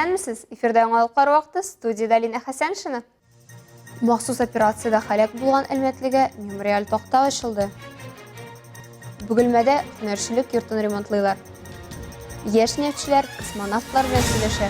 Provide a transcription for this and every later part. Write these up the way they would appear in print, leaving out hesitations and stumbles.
Исәнмесез! Эфирда яңалыклар вакыты, студиядә Алина Хәсәншина. Махсус операциядә һәлак булган әлмәтлегә мемориаль такта ачылды. Бөгелмәдә һөнәрчелек йортын ремонтлыйлар. Яшь нефтьчеләр космонавтлар белән сөйләшә.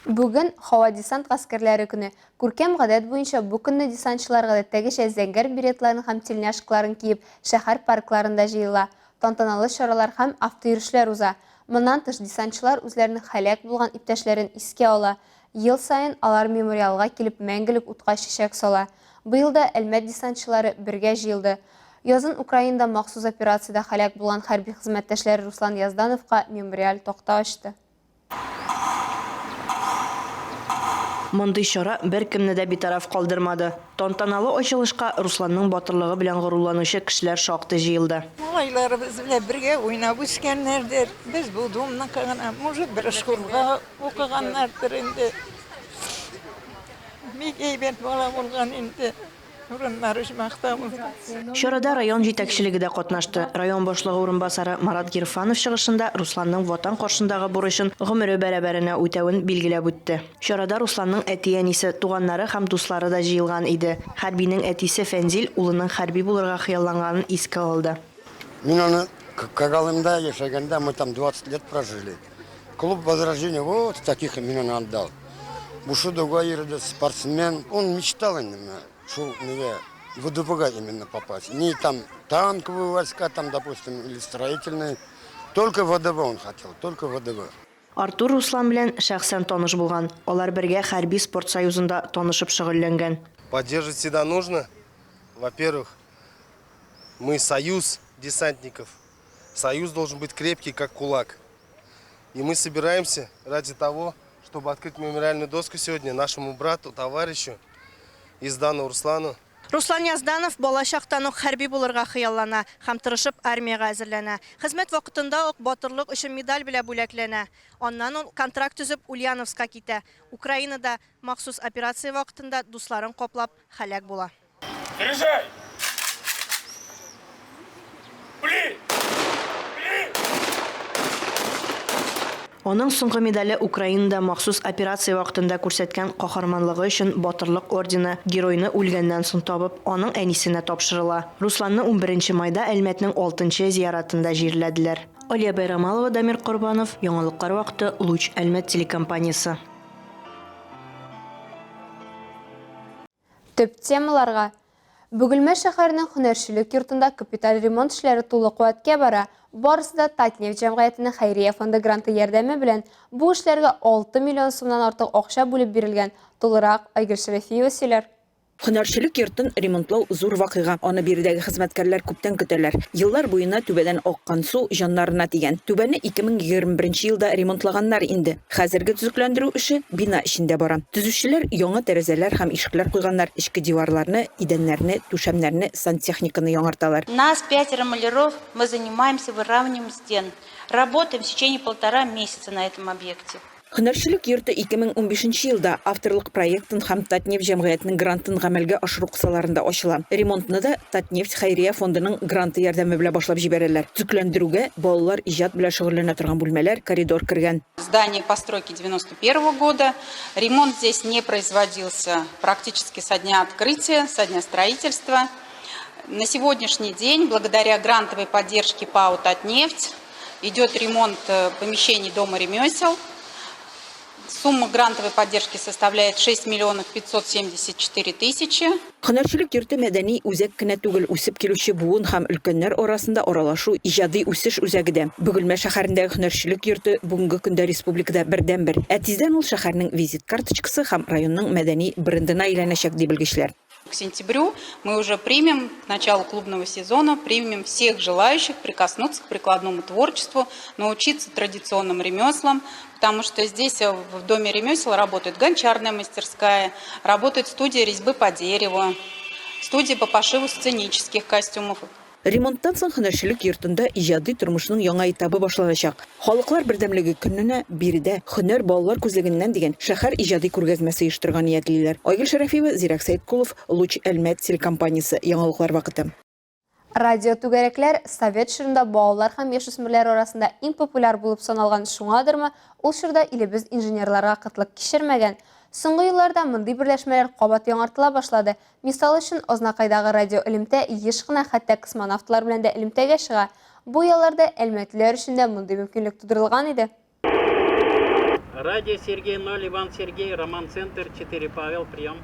Бүген һава десант гаскәрләре көне. Күркәм гадәт буенча бу көнне десантчылар гадәттәгечә зәңгәр беретларын һәм тельняшкаларын киеп шәһәр паркларында җыела, тантаналы чаралар һәм автойөрешләр уза. Моннан тыш, десантчылар үзләренең һәлак булган иптәшләрен искә ала. Ел саен алар мемориалга килеп мәңгелек утка чәчәк сала. Быел да Әлмәт десантчылары бергә җыелды. Язын Украинада махсус операциядә һәлак булган хәрби хезмәттәшләре Руслан Яздановка мемориаль такта ачты. Мондый чара беркемне дә битараф калдырмады. Тантаналы ачылышка Русланның батырлыгы белән горурланучы кешеләр шактый җыелды. Малайларыбыз белән бергә уйнап үскәннәрдер. Без бу домныкы гына, может, бер школга укыганнардыр инде. Бик әйбәт бала булган инде. Урыннары оҗмахта булсын. Чарада район җитәкчелеге дә катнашты. Район башлыгы урынбасары Марат Гирфанов чыгышында Русланның Ватан каршындагы бурычын гомере бәрабәренә үтәвен билгеләп үтте. Чарада Русланның әти-әнисе, туганнары һәм дуслары да җыелган иде. Хәрбинең әтисе Фәнзил улының хәрби булырга хыялланганын искә алды. Мин аны Когалымда яшәгәндә, мы там 20 лет прожили. Клуб Возрождение, вот таких мин аны отдал. Бушидога йөрде, спортсмен. Он мечтал инде менә шул нигә ВДВга именно попасть. Не там танковые войска, там, допустим, или строительные. Только ВДВ он хотел, только ВДВ. Артур Руслан белән шәхсән таныш булган. Алар бергә хәрби спорт союзында танышып шөгыльләнгән. Поддерживать всегда нужно. Во-первых, мы союз десантников. Союз должен быть крепкий, как кулак. И мы собираемся ради того, чтобы открыть мемориальную доску сегодня нашему брату, товарищу Изданову Руслану. Руслан Язданов бала чактан ук хәрби булырга хыяллана һәм тырышып армиягә әзерләнә. Хезмәт вакытында ук Батырлык өчен медаль белә бүләкләнә. Аннан ул контракт төзеп Ульяновскка китә. Украинада махсус операция вакытында дусларын каплап һәлак була. Заряжай! Пли! Пли! Аның соңгы медале Украинада махсус операция вакытында күрсәткән каһарманлыгы өчен Батырлык ордены геройны үлгәннән соң табып, аның әнисенә тапшырыла. Русланны унберенче майда Әлмәтнең алтынчы зияратында җирләделәр. Алия Байрамалова, Дамир Корбанов, Яңалыклар вакыты, Луч, Әлмәт телекомпаниясе. Төп темаларга Бөгелмә шәһәренең һөнәрчелек йортында капиталь ремонт эшләре тулы куәткә бара. Барысы да Татнефть җәмгыятенең хәйрия фонды гранты ярдәме белән. Бу эшләргә 6 миллион сумнан артык акча бүлеп бирелгән. Тулырак Айгөл Шәрәфиева сөйләр. Һөнәрчелек йортын ремонтлау зур вакыйга. Аны биредәге хезмәткәрләр күптән көтәләр. Еллар буена түбәдән аккан су җаннарына тигән. Түбәне 2021 елда ремонтлаганнар инде. Хәзерге төзекләндерү эше бина эчендә бара. Төзүчеләр яңа тәрәзәләр һәм ишекләр куйганнар, эчке диварларны, идәннәрне, түшәмнәрне, сантехниканы яңарталар. Нас пятеро маляров, мы занимаемся выравниванием стен. Работаем в течение полтора месяца на этом объекте. Һөнәрчелек йорты 2015 нче елда авторлык проектын һәм Татнефть җәмгыятенең грантын гамәлгә ашыру кысаларында ачыла. Ремонтны да Татнефть хәйрия фондының гранты ярдәме белән башлап җибәрәләр. Төзекләндерүгә балалар иҗат белән шөгыльләнә торган бүлмәләр, коридор кергән. Здание постройки 91 года. Ремонт здесь не производился практически со дня открытия, со дня строительства. На сегодняшний день, благодаря грантовой поддержке ПАО «Татнефть», идет ремонт э, помещений Дома ремесел. Сумма грантовой поддержки составляет 6 миллионов 574 тысячи. Һөнәрчелек йорты мәдәни үзәк кенә түгел, үсеп килүче буын һәм өлкәннәр арасында аралашу, иҗади үсеш үзәге дә. Бөгелмә шәһәрендәге һөнәрчелек йорты бүгенге көндә республикада бердәнбер. Ә тиздән ул шәһәрнең визит карточкасы һәм районның мәдәни брендына әйләнәчәк, ди белгечләр. К сентябрю мы уже примем, к началу клубного сезона, примем всех желающих прикоснуться к прикладному творчеству, научиться традиционным ремеслам, потому что здесь э, в Доме ремесел работает гончарная мастерская, работает студия резьбы по дереву, студия по пошиву сценических костюмов. Ремонттан соң һөнәрчелек йортында иҗади тормышның яңа этабы башланачак. Халыклар бердәмлеге көненә биредә Һөнәр балалар күзлегеннән дигән шәһәр иҗади күргәзмәсе оештырырга ниятлиләр. Айгөл Шәрәфиева, Зирәк Сәеткулов, Луч Әлмәт телекомпаниясе, Яңалыклар вакыты. Радиотүгәрәкләр совет чорында балалар һәм яшүсмерләр арасында иң популяр булып саналган, шуңадырмы, ул чорда илебез инженерларга кытлык кичермәгән. Соңгы елларда мондый берләшмәләр кабат яңартыла башлады. Мисал өчен, Азнакайдагы радиоэлемтә еш кына хәтта космонавтлар белән дә элемтәгә чыга. Бу ялларда әлмәтлеләр өчен дә мондый мөмкинлек тудырылган иде. Радио Сергей 0, Иван Сергей, Роман Центр, 4 Павел, прием.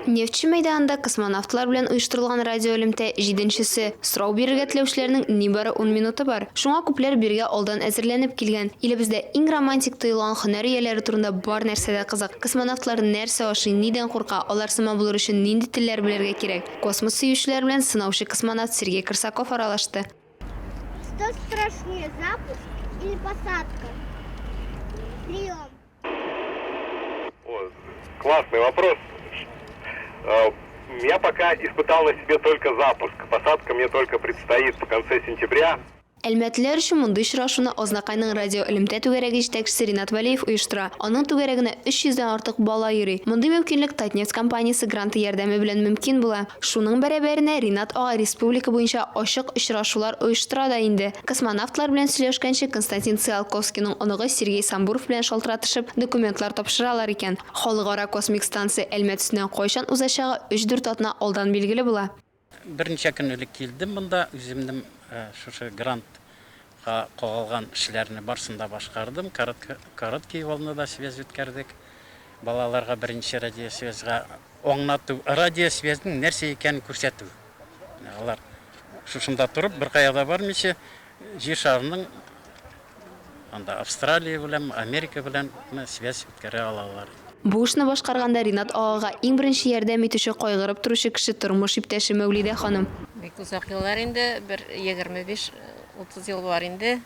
Нефтьче мәйданында космонавтлар белән оештырылган радиоэлемтә җиденчесе. Сорау бирергә теләүчеләрнең нибары ун минуты бар. Шуңа күпләр бирегә алдан әзерләнеп килгән. Илебездә иң романтик тоелган һөнәр ияләре турында бар нәрсә дә кызык. Космонавтлар нәрсә ашый, нидән курка, алар сыман булыр өчен нинди телләр белергә кирәк? Космос сөючеләр белән сынаучы-космонавт Сергей Корсаков аралашты. Что страшнее, запуск или посадка? Прием. О, классный вопрос. Э, я пока испытал на себе только запуск. Посадка мне только предстоит в конце сентября. Әлмәтлеләр өчен мондый очрашуны Азнакайның радиоэлемтә түгәрәге җитәкчесе Ринат Вәлиев оештыра. Аның түгәрәгенә 300 дән артык бала йөри. Мондый мөмкинлек Татнефть компаниясе гранты ярдәме белән мөмкин була. Шуның бәрабәренә Ринат ага республика буенча ачык очрашулар оештыра да инде. Космонавтлар белән сөйләшкәнче Константин Циолковскийның оныгы Сергей Самбуров белән шалтыратышып, документлар тапшыралар икән. Халыкара космик станция Әлмәт өстеннән кайчан узачагы өч-дүрт атна алдан билгеле була. Берничә көн элек килдем монда, үземнең шушы грантка кагылган эшләрне барысын да башкардым, короткие волны да связь үткәрдек, балаларга беренче радиосвязьга Аңлату, радиосвязьнең нәрсә икәнен күрсәтү. Менә алар шушында торып, беркая да бармыйча, Җир шарының анда Австралия белән, Америка белән связь үткәрә алалар. Бу эшне башкарганда Ринат агага иң беренче ярдәм итүче, кайгырып торучы кеше тормыш иптәше Мәүлидә ханым. Бик озак еллар инде, бер 25-30 ел бар инде.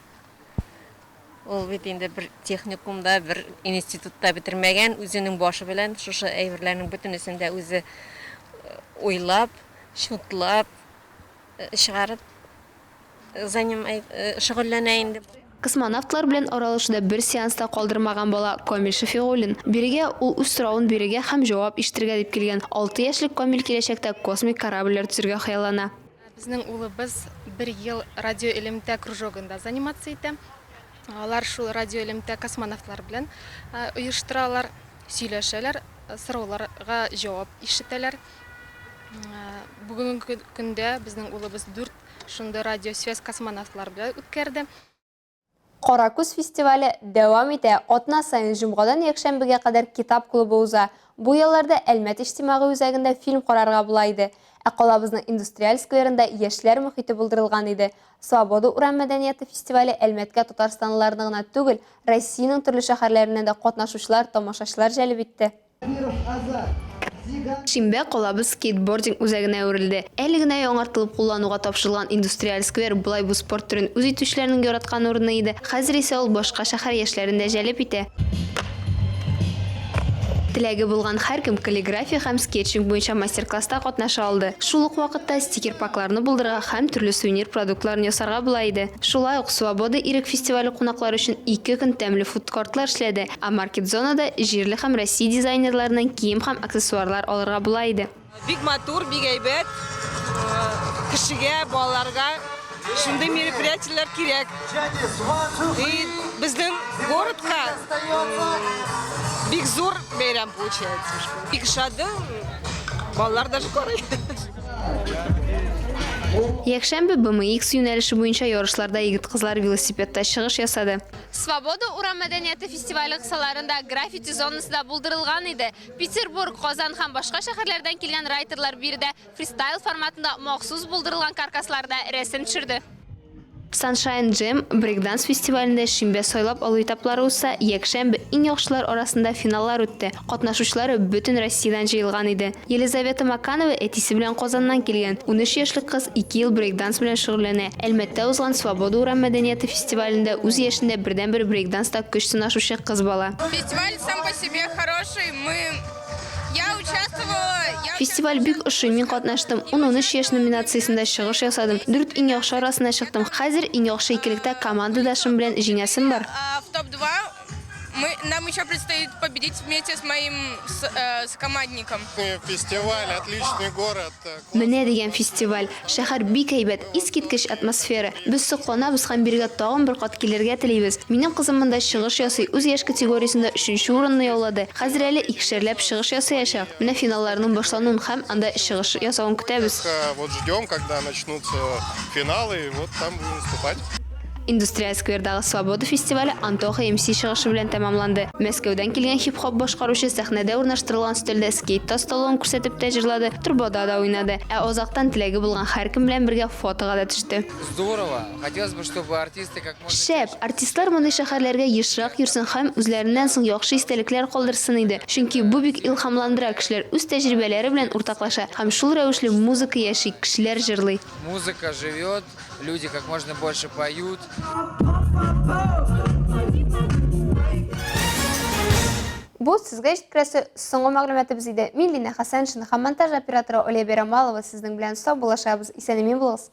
Ул бит инде бер техникумда, бер институтта бетермәгән, үзенең башы белән шушы әйберләрнең бөтенесен дә үзе уйлап, чутлап чыгарып заним шөгыльләнә инде. Космонавтлар белән аралашуда бер сеанс та калдырмаган бала Камил Шәфигуллин. Бирегә ул үз соравын бирергә һәм җавап ишетергә дип килгән. Алты яшьлек Камил киләчәктә космик корабльләр төзергә хыяллана. Безнең улыбыз бер ел радиоэлемтә кружогында заниматься итә. Алар шул радиоэлемтә космонавтлар белән оештыралар, сөйләшәләр, сорауларга җавап ишетәләр. Бүгенге көндә безнең улыбыз дүрт шундый радиосвязь космонавтлар белән үткәрде. Каракүз фестивале дәвам итә. Атна саен җомгадан якшәмбегә кадәр китап клубы уза. Бу ялларда Әлмәт иҗтимагый үзәгендә фильм карарга була иде. Ә калабызның Индустриаль скверында яшьләр мохите булдырылган иде. Свобода урам мәдәнияте фестивале Әлмәткә татарстанлыларны гына түгел, Россиянең төрле шәһәрләреннән дә катнашучылар, тамашачылар җәлеп итте. Шимбә калабыз скейтбординг үзәгенә әверелде. Әле генә яңартылып куллануга тапшырылган индустриаль сквер болай бу спорт төрен үз итүчеләрнең яраткан урыны иде, хәзер исә ул башка шәһәр яшьләрен дә җәлеп итә. Теләге булган һәркем каллиграфия һәм скетчинг буенча мастер-класста катнаша алды. Шул ук вакытта стикер-пакларны булдырырга һәм төрле сувенир продуктларын ясарга була иде. Шулай ук Свобода ирек фестивале кунаклары өчен ике көн тәмле фудкортлар эшләде. Ә маркет-зонада җирле һәм Россия дизайнерларыннан кием һәм аксессуарлар алырга була иде. Бик матур, бик әйбәт. Кешегә, балаларга шундый мероприятиеләр кирәк. И безнең городка бик зур бәйрәм получается. Бик ошады. Балалар даже карый. Якшәмбе BMX юнәлеше буенча ярышларда егет-кызлар велосипедта чыгыш ясады. Свобода урам мәдәнияте фестивале кысаларында граффити зонасы да булдырылган иде. Петербург, Казан һәм башка шәһәрләрдән килгән райтерлар биредә фристайл форматында махсус булдырылган каркасларда рәсем төшерде. Sunshine Jam брейк-данс фестивалендә шимбә сайлап алу этаплары узса, якшәмбе иң яхшылар арасында финаллар үтте. Катнашучылар бөтен Россиядән җыелган иде. Елизавета Маканова әтисе белән Казаннан килгән. Унөч яшьлек кыз ике ел брейк-данс белән шөгыльләнә. Әлмәттә узган Свобода урам мәдәнияте фестивалендә үз яшендә бердәнбер брейк-данста көч сынашучы кыз бала. Фестиваль сам по себе хороший, мы Я участвовала, я Фестиваль бик ошый, мин катнаштым. Ун-унөч яшь номинациясендә чыгыш ясадым. Дүрт иң яхшы арасына чыктым. Хәзер иң яхшы икелектә командадашым белән җиңәсем бар. в топ-2. Мы, нам еще предстоит победить вместе с моим с, э, с командником. Фестиваль, отличный город. Менә дигән фестиваль. Шәһәр бик әйбәт, искиткеч атмосфера. Без сокланабыз һәм бирегә тагын бер кат килергә телибез. Минем кызым монда чыгыш ясый, үз яшь категориясендә өченче урынны яулады. Хәзер әле икешәрләп чыгыш ясаячак. Менә финалларның башлануын һәм анда чыгыш ясавын көтәбез. Вот ждем, когда начнутся финалы, и вот там будем выступать. Индустриаль сквердагы Свобода фестивале Антоха МС чыгышы белән тәмамланды. Мәскәүдән килгән хип-хоп башкаручы сәхнәдә урнаштырылган өстәлдә скейтта осталыгын күрсәтеп тә җырлады, трубада да уйнады. Ә азактан теләге булган һәркем белән бергә фотога да төште. Здорово! Хотелось бы, чтобы артисты как можно Шәп! Артистлар мондый шәһәрләргә ешрак йөрсен һәм үзләреннән соң яхшы истәлекләр калдырсын иде. Чөнки бу бик илһамландыра, кешеләр үз тәҗрибәләре белән уртаклаша һәм шул рәвешле музыка яши, кешеләр җырлый. Музыка живет, люди как можно больше поют. Бу сезгә җиткерәсе соңгы мәгълүматыбыз иде. Мин Лина Хәсәншина һәм монтаж операторы Оля Берамалова сезнең белән сау булашабыз. Исән-имин булыгыз.